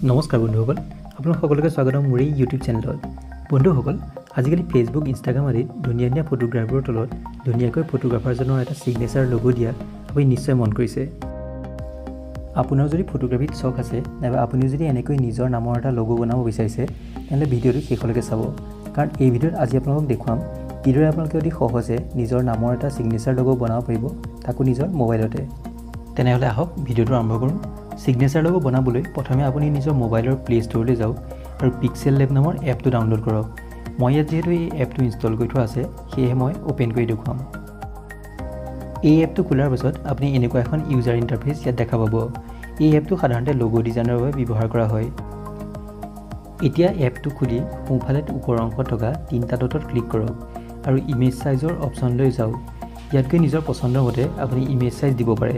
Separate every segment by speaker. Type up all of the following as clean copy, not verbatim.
Speaker 1: নমস্কাৰ বন্ধুসকল, আপোনালোক সকলোকে স্বাগতম মোৰ এই ইউটিউব চেনেলত। বন্ধুসকল, আজিকালি ফেচবুক, ইনষ্টাগ্ৰাম আদিত ধুনীয়া ধুনীয়া ফটোগ্ৰাফবোৰৰ তলত ধুনীয়াকৈ ফটোগ্ৰাফাৰজনৰ এটা ছিগনেচাৰ লগো দিয়া আপুনি নিশ্চয় মন কৰিছে। আপোনাৰ যদি ফটোগ্ৰাফীত চখ আছে নাইবা আপুনিও যদি এনেকৈ নিজৰ নামৰ এটা লগো বনাব বিচাৰিছে, তেনেহ'লে ভিডিঅ'টো শেষলৈকে চাব, কাৰণ এই ভিডিঅ'ত আজি আপোনালোকক দেখুৱাম কিদৰে আপোনালোকে অতি সহজে নিজৰ নামৰ এটা ছিগনেচাৰ লগো বনাব পাৰিব, তাকো নিজৰ মোবাইলতে। তেনেহ'লে আহক ভিডিঅ'টো আৰম্ভ কৰোঁ। ছিগনেচাৰ লগো বনাবলৈ প্ৰথমে আপুনি নিজৰ মোবাইলৰ প্লে' ষ্ট'ৰলৈ যাওক আৰু পিক্সেল লেব নামৰ এপটো ডাউনলোড কৰক। মই ইয়াত যিহেতু এই এপটো ইনষ্টল কৰি থোৱা আছে, সেয়েহে মই অ'পেন কৰি দেখুৱাম। এই এপটো খোলাৰ পাছত আপুনি এনেকুৱা এখন ইউজাৰ ইণ্টাৰফেচ ইয়াত দেখা পাব। এই এপটো সাধাৰণতে লগো ডিজাইনৰ বাবে ব্যৱহাৰ কৰা হয়। এতিয়া এপটো খুলি সোঁফালে ওপৰ অংশত থকা তিনিটা ডটত ক্লিক কৰক আৰু ইমেজ চাইজৰ অপশ্যনলৈ যাওক। ইয়াত গৈ নিজৰ পচন্দৰ মতে আপুনি ইমেজ চাইজ দিব পাৰে।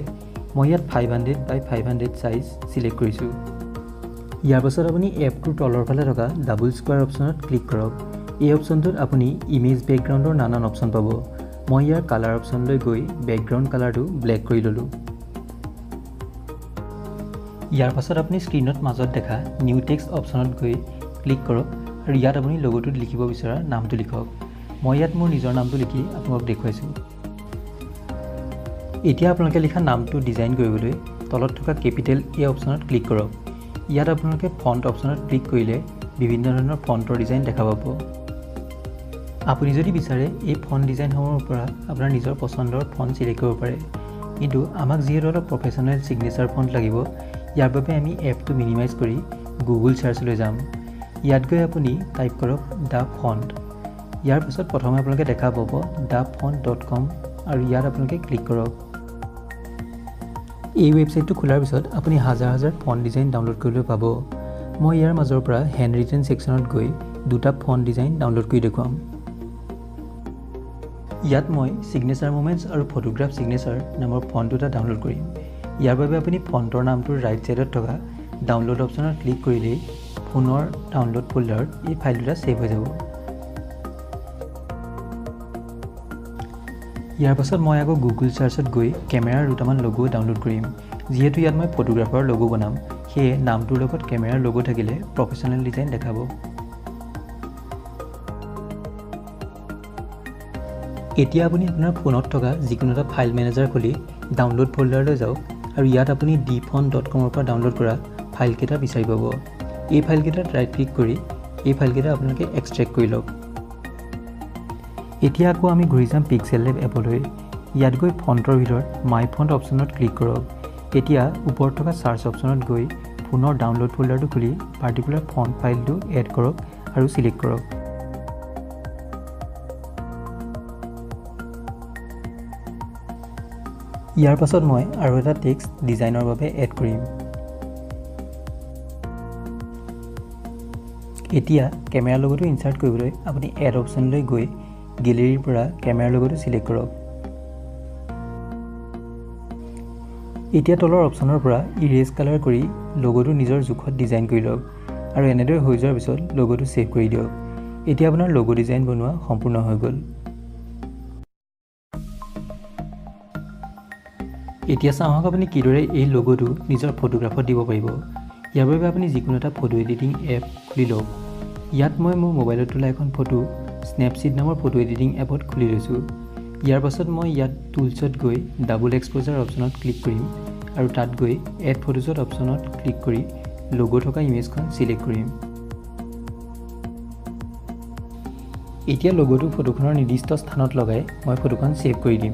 Speaker 1: মই ইয়াত 500 বাই 500 চাইজ ছিলেক্ট কৰিছোঁ। ইয়াৰ পাছত আপুনি এপটোৰ তলৰ ফালে থকা ডাবল স্কুৱাৰ অপশ্যনত ক্লিক কৰক। এই অপশ্যনটোত আপুনি ইমেজ বেকগ্ৰাউণ্ডৰ নানান অপশ্যন পাব। মই ইয়াৰ কালাৰ অপশ্যনলৈ গৈ বেকগ্ৰাউণ্ড কালাৰটো ব্লেক কৰি ল'লোঁ। ইয়াৰ পাছত আপুনি স্ক্ৰীণত মাজত দেখা নিউ টেক্সট অপশ্যনত গৈ ক্লিক কৰক আৰু ইয়াত আপুনি লগোটোত লিখিব বিচৰা নামটো লিখক। মই ইয়াত মোৰ নিজৰ নামটো লিখি আপোনালোকক দেখুৱাইছোঁ। এতিয়া আপোনালোকে লিখা নামটো ডিজাইন কৰিবলৈ তলত থকা কেপিটেল এ অপশ্যনত ক্লিক কৰক। ইয়াত আপোনালোকে ফণ্ট অপশ্যনত ক্লিক কৰিলে বিভিন্ন ধৰণৰ ফণ্টৰ ডিজাইন দেখা পাব। আপুনি যদি বিচাৰে, এই ফণ্ট ডিজাইনসমূহৰ পৰা আপোনাৰ নিজৰ পচন্দৰ ফণ্ট চিলেক্ট কৰিব পাৰে। কিন্তু আমাক যিহেতু অলপ প্ৰফেচনেল ছিগনেচাৰ ফণ্ট লাগিব, ইয়াৰ বাবে আমি এপটো মিনিমাইজ কৰি গুগল চাৰ্চলৈ যাম। ইয়াত গৈ আপুনি টাইপ কৰক the font. ইয়াৰ পাছত প্ৰথমে আপোনালোকে দেখা পাব the font.com আৰু ইয়াত আপোনালোকে ক্লিক কৰক। এই ৱেবছাইটটো খোলাৰ পিছত আপুনি হাজাৰ হাজাৰ ফণ্ট ডিজাইন ডাউনলোড কৰিবলৈ পাব। মই ইয়াৰ মাজৰ পৰা হেণ্ড ৰিটেন ছেকশ্যনত গৈ দুটা ফণ্ট ডিজাইন ডাউনলোড কৰি দেখুৱাম। ইয়াত মই ছিগনেচাৰ মুমেণ্টছ আৰু ফটোগ্ৰাফ ছিগনেচাৰ নামৰ ফণ্ট দুটা ডাউনলোড কৰিম। ইয়াৰ বাবে আপুনি ফণ্টৰ নামটোৰ ৰাইট ছাইডত থকা ডাউনলোড অপশ্যনত ক্লিক কৰিলেই ফোনৰ ডাউনলোড ফ'ল্ডাৰত এই ফাইল দুটা ছেভ হৈ যাব। ইয়াৰ পাছত মই আকৌ গুগল চাৰ্চত গৈ কেমেৰাৰ দুটামান লগো ডাউনলোড কৰিম। যিহেতু ইয়াত মই ফটোগ্ৰাফাৰৰ লগো বনাম, সেয়ে নামটোৰ লগত কেমেৰাৰ লগো থাকিলে প্ৰফেচনেল ডিজাইন দেখাব। এতিয়া আপুনি আপোনাৰ ফোনত থকা যিকোনো এটা ফাইল মেনেজাৰ খুলি ডাউনলোড ফ'ল্ডাৰলৈ যাওক আৰু ইয়াত আপুনি ডি ফণ্ট.কমৰ পৰা ডাউনলোড কৰা ফাইলকেইটা বিচাৰি পাব। এই ফাইলকেইটাত ৰাইট ক্লিক কৰি এই ফাইলকেইটা আপোনালোকে এক্সট্ৰেক্ট কৰি লওক। এতিয়া আকৌ আমি ঘূৰি যাম পিক্সেল লেব এপলৈ। ইয়াত গৈ ফণ্টৰ ভিতৰত মাই ফণ্ট অপশ্যনত ক্লিক কৰক। এতিয়া ওপৰত থকা চাৰ্চ অপশ্যনত গৈ ফোনৰ ডাউনলোড ফ'ল্ডাৰটো খুলি পাৰ্টিকুলাৰ ফণ্ট ফাইলটো এড কৰক আৰু ছিলেক্ট কৰক। ইয়াৰ পাছত মই আৰু এটা টেক্সট ডিজাইনৰ বাবে এড কৰিম। এতিয়া কেমেৰাৰ লগতো ইনচাৰ্ট কৰিবলৈ আপুনি এড অপশ্যনলৈ গৈ গেলেৰীৰ পৰা কেমেৰাৰ লগতো ছিলেক্ট কৰক। এতিয়া তলৰ অপশ্যনৰ পৰা ইৰেজ কালাৰ কৰি লগোটো নিজৰ জোখত ডিজাইন কৰি লওক আৰু এনেদৰে হৈ যোৱাৰ পিছত লগোটো ছেভ কৰি দিয়ক। এতিয়া আপোনাৰ লগো ডিজাইন বনোৱা সম্পূৰ্ণ হৈ গ'ল। এতিয়া চাওঁ আহক আপুনি কিদৰে এই লগোটো নিজৰ ফটোগ্ৰাফত দিব পাৰিব। ইয়াৰ বাবে আপুনি যিকোনো এটা ফটো এডিটিং এপ খুলি লওক। ইয়াত মই মোৰ মোবাইলত তোলা এখন ফটো স্নেপচিড নামৰ ফটো এডিটিং এপত খুলি লৈছোঁ। ইয়াৰ পাছত মই ইয়াত টুলছত গৈ ডাবল এক্সপ'জাৰ অপশ্যনত ক্লিক কৰিম আৰু তাত গৈ এড ফটোজত অপশ্যনত ক্লিক কৰি লগো থকা ইমেজখন ছিলেক্ট কৰিম। এতিয়া লগোটো ফটোখনৰ নিৰ্দিষ্ট স্থানত লগাই মই ফটোখন ছেভ কৰি দিম।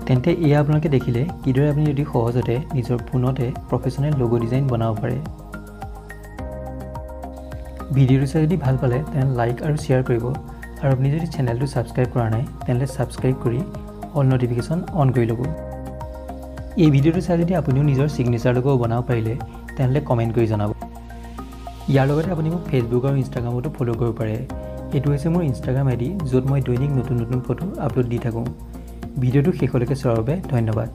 Speaker 1: তেন্তে এয়া আপোনালোকে দেখিলে কিদৰে আপুনি অতি সহজতে নিজৰ ফোনতে প্ৰফেচনেল লগো ডিজাইন বনাব পাৰে। ভিডিঅ'টো চাই যদি ভাল পালে, তেনেহ'লে লাইক আৰু শ্বেয়াৰ কৰিব আৰু আপুনি যদি চেনেলটো ছাবস্ক্ৰাইব কৰা নাই, তেনেহ'লে ছাবস্ক্ৰাইব কৰি অল ন'টিফিকেশ্যন অন কৰি ল'ব। এই ভিডিঅ'টো চাই যদি আপুনিও নিজৰ ছিগনেচাৰ লগো বনাব পাৰিলে, তেনেহ'লে কমেণ্ট কৰি জনাব। ইয়াৰ লগতে আপুনি মোক ফেচবুক আৰু ইনষ্টাগ্ৰামতো ফ'ল' কৰিব পাৰে। এইটো হৈছে মোৰ ইনষ্টাগ্ৰাম আইডি, য'ত মই দৈনিক নতুন নতুন ফটো আপলোড দি থাকোঁ। ভিডিঅ'টো শেষলৈকে চোৱাৰ বাবে ধন্যবাদ।